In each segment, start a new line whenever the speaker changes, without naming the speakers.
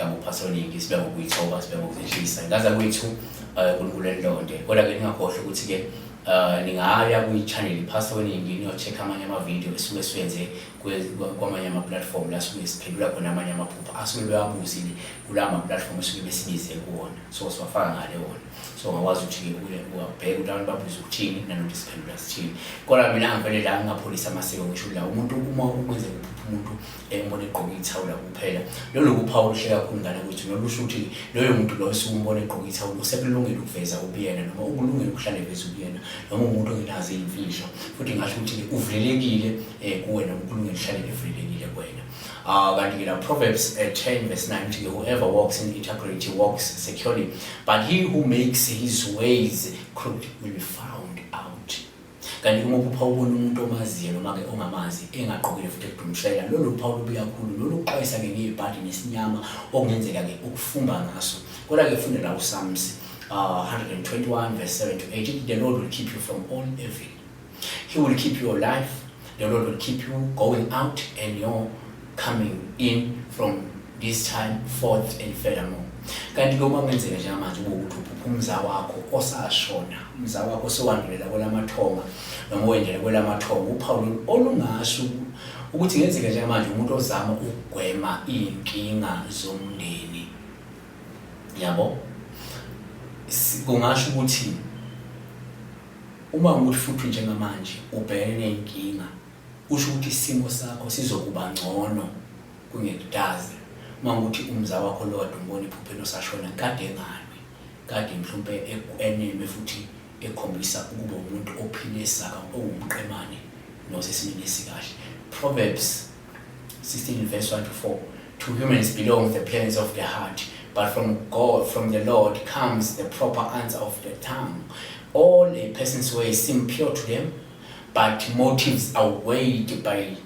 Igama uPastor Ningi, sibe ngokuyithoba, sibe ngokuzehlisa. Ngaza kwethu uNkulunkulu elilonde. Kodwa-ke ningakhohlwa ukuthi-ke ningaya kwi-channel iPastor Weningi niyo-check amanye ama-video esuke siwenze kwamanye ama-platform la suke siphendula khona amanye amaphupho asuke bewabuzile kula ma-platform esuke besibize kuwona, so siwafaka ngale wona, so ungakwazi ukuthi-ke uyabheka ukuthi abantu babuze ukuthini nanokuthi siphendula sithini. Kodwa mina ngivele la ngingapholisa amasiko, ngisho la umuntu uma ukwenzeka uphupha umuntu embona egqoke ithawula kuphela, lolo kuphawu oluhle kakhulu, ngane kwethu, nolusho ukuthi loyo muntu loyo osuke umbona egqoke ithawula usekulungele ukuveza ubuyena noma ukulungele ukuhlala eveza ubuyena noma umuntu ongenazo iy'mfihlo, futhi ngasho ukuthi-ke uvulelekile kuwena, ukulungele uhlale evulelekile kuwena. Kanti-ke la Proverbs 10 verse 9 uthi-ke, "Whoever walks in integrity walks securely, but he who makes his ways crooked will be found out." Kanti uma uphupha ubona umuntu omaziyo noma-ke ongamazi engagqokile futhi ekudumishela, lolu phawu lubi kakhulu, lolu kuxwayisa-ke ngebhadi nesinyama okungenzeka-ke ukufumba ngaso. Kodwa-ke funda la uPsalms 121 verse 7 to 8, "The Lord will keep you from all evil. He will keep your life. The Lord will keep you going out and your coming in from this time forth and furthermore." Kanti-ke uma kungenzeka njengamanje ube ukuthi uphupha umza wakho osashona, umza wakho osewandulela kwelamathonga noma wendela kwelamathonga, uphawu olungasho ukuthi kungenzeka njengamanje umuntu ozama ukugwema iy'nkinga zomndeni, yabo. Kungasho ukuthi uma ukuthi futhi njengamanje ubhekene ney'nkinga, kusho ukuthi isimo sakho sizokuba ngcono kungekudaze. Uma ukuthi umza wakho lo kade umbona ephupheni osashona kade engalwi, kade mhlawumpe eneme futhi ekhombisa ukuba umuntu ophile saka, owumqemane nosesimeni esikahle. Proverbs 16 verse 1 to 4, "To humans belong the plans of the heart, but from God, from the Lord comes the proper answer of the tongue. All a person's ways seem pure to them, but motives are weighed by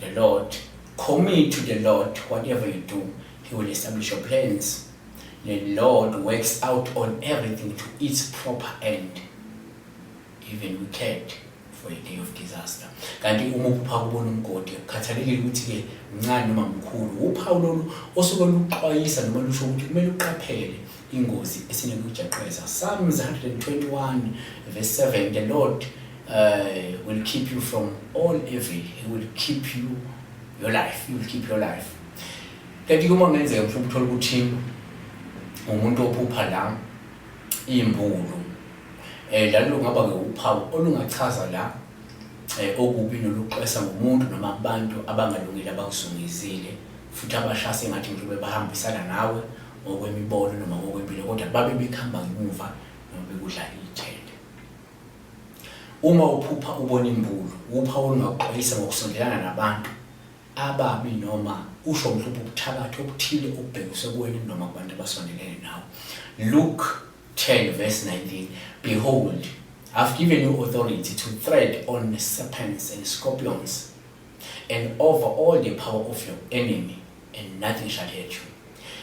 the Lord. Commit to the Lord whatever you do, he will establish your plans. The Lord works out on everything to its proper end, even wicked for a day of disaster." Kanti uma uphupha kubona umgodi, kukhathalekile ukuthi-ke mncane noma mkhulu, uphawu lolu osuke luxwayisa noma lusho ukuthi kumele uqaphele ingozi esinekujaqeza. Psalms 121 verse 7, "The Lord will keep you from all evil. He will keep you your life. He will keep your life." Kanti uma kungenzeka mhlawumbe uthole ukuthi umuntu ophupha la imbulu, lalo kungaba ke uphawu olungachaza la okubi noluxwayisa ngomuntu noma abantu abangalungile abakuzungezile futhi abashaya sengathi mhlawumbe bahambisana nawe ngokwemibono noma ngokwempilo, kodwa babe bekhamba ngemuva noma bekudla iy'thende. Uma uphupha ubona imbulu, uphawu olungakuxwayisa ngokusondelana nabantu ababi noma usho mhlawumbe ubuthakathi obuthile obubhekiswe kuwena noma kubantu abasondelene nawe. Luke 10 verse 19, "Behold, I've given you authority to tread on serpents and scorpions and over all the power of your enemy, and nothing shall hurt you."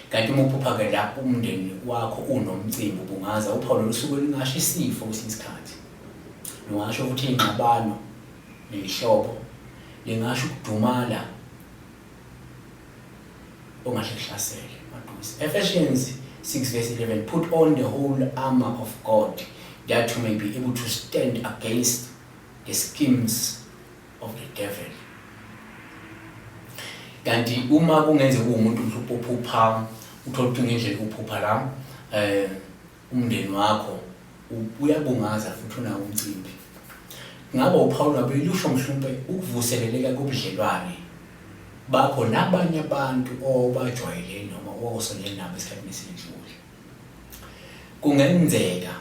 Kanti uma uphupha-ke la umndeni wakho unomcimbi ubungaza, uphawu lolu suke lungasho isifo kwesinye isikhathi, lungasho ukuthi iy'ngxabano ney'hlobo, lingasho ukudumala ongahle kuhlasele maduze. Ephesians 6 verse 11, "Put on the whole armor of God that you may be able to stand against the schemes of the devil." Kanti uma kungenzeka uwumuntu mhlawumbe ophupha uthola ukuthi ngendlela uphupha la umndeni wakho uyabungaza futhi unawo umcimbi, ngabe uphawu ngabe lusho mhlawumbe ukuvuseleleka kobudlelwane bakho nabanye abantu obajwayele noma owawusondele nabo esikhathini esidlule. Kungenzeka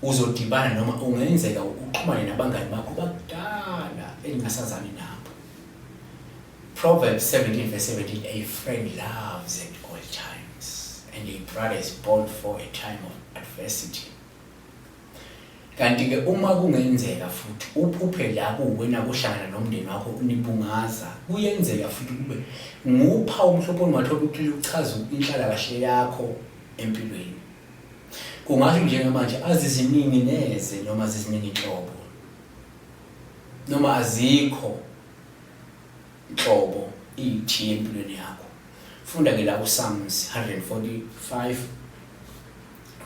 uzodibana noma ungenzeka uxhumane nabangani bakho bakudala eningasazani nabo. Proverbs 17 verse 17, "A friend loves at all times, and a brother is born for a time of adversity." Kanti-ke uma kungenzeka futhi uphuphe la kuwena kuhlangana nomndeni wakho nibungaza, kuyenzeka futhi kube nguphawu mhlawumbe ongathola ukuthi luchaza inhlalakahle yakho empilweni. Kungasho njengamanje aziziningi neze noma ziziningi inhlobo noma azikho nhlobo iy'thiye empilweni yakho. Funda ke la uPsalms 145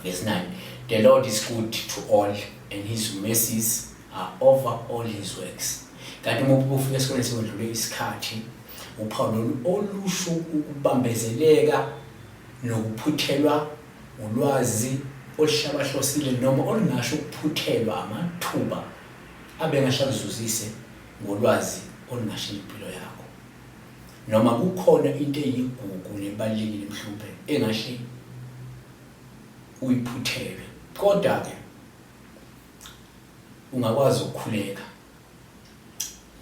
verse 9. The Lord is good to all and his mercies are over all his works. Kanti uma ufika esikoleni sekwedlule isikhathi, uphawu lolu olusho ukubambezeleka nokuphuthelwa ulwazi oluhlabahlosile noma olungasho ukuphuthelwa amathuba abengahle akuzuzise ngolwazi olungashintsha impilo yakho. Noma kukhona into eyigugu nebalulekile mhlawumbe engahle uyiphuthelwe. Kodwa-ke ungakwazi ukukhuleka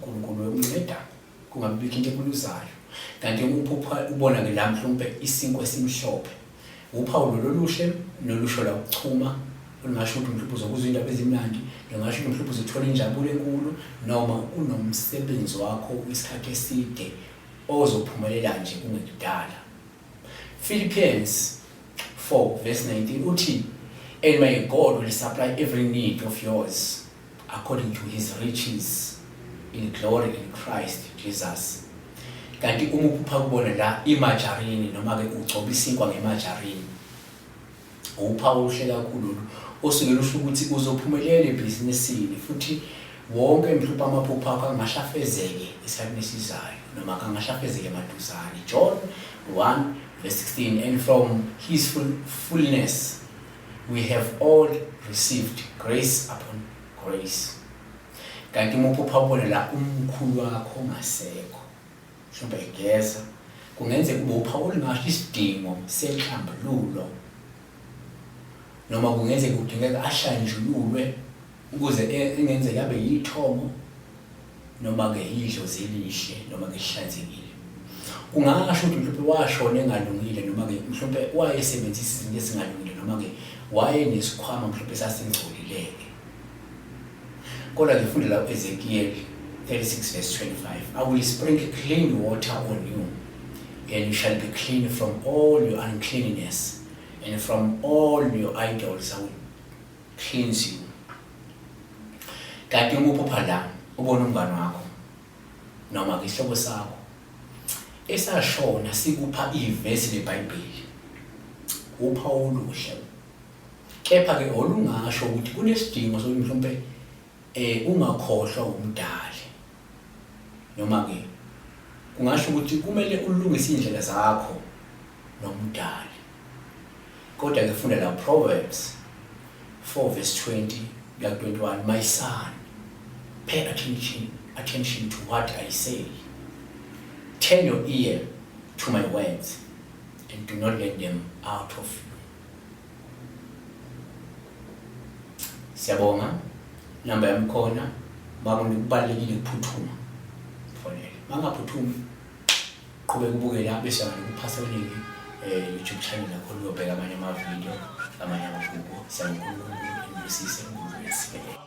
uNkulunkulu uyokunceda kungabi bikho into ekuluzayo. Kanti uphupha ubona ke la mhlawumbe isinkwa esimhlophe, uphawu lolu oluhle nolusho la ukuchuma, olungasho ukuthi mhlawumbe uzokuzwa indaba ezimnandi, lungasho ukuthi mhlawumbe uzothola injabulo enkulu, noma kunomsebenzi wakho isikhathi eside ozophumelela nje kungekudala. Philippians 4 verse 19 uthi, And my God will supply every need of yours according to his riches in glory in Christ Jesus. Kanti uma uphupha kubona la imajarini noma ke ugcoba isinkwa ngemajarini, uphawu oluhle kakhulu lolu osuke lusho ukuthi uzophumelela ebhizinisini futhi wonke mhlawumbe amaphupho akho angahle afezeke esikhathini esizayo noma angahle afezeke maduzane. John 1 verse 16, and from his fullness we have all received grace upon grace. Kanti uma uphupha ubona la umkhulu wakho ongasekho mhlawumbe egeza, kungenzeka ube uphawu olungasho isidingo senhlambululo, noma kungenzeka kudingeka ahlanjululwe ukuze engenzeka abe yithongo noma-ke yidlozi elihle noma-ke lihlanzekile. Kungasho ukuthi mhlawumbe washona engalungile noma-ke mhlawumbe wayesebenzisa izinto ezingalungile noma-ke wayenesikhwama mhlawumbe sasingcolile-ke. Kodwa-ke funda la u-Ezekiel 36 verse 25, I will sprinkle clean water on you and you shall be clean from all your uncleanness and from all your idols I will cleanse you. Kanti uma uphupha la ubona umngane wakho noma ke isihlobo sakho esashona sikupha ivesi leBhayibheli, uphawu oluhle kepha ke olungasho ukuthi kunesidingo sokuthi mhlawumbe ungakhohlwa umdali, noma ke kungasho ukuthi kumele ulungise indlela zakho nomdali. Kodwa ke funda la Proverbs 4 verse 20 kuya 21, my son, pay attention to what I say, turn your ear to my words and do not let them out of you. Siyabonga, namba yami khona, kubalulekile ukuphuthuma, fonele mangaphuthumi qhubeka ubuke la bese ngikuphasa ulinki YouTube channel yakho uyobheka amanye amavidiyo, amanye amagugu. Siyabonga, uNkulunkulu enibusise, uNkulunkulu esikelele.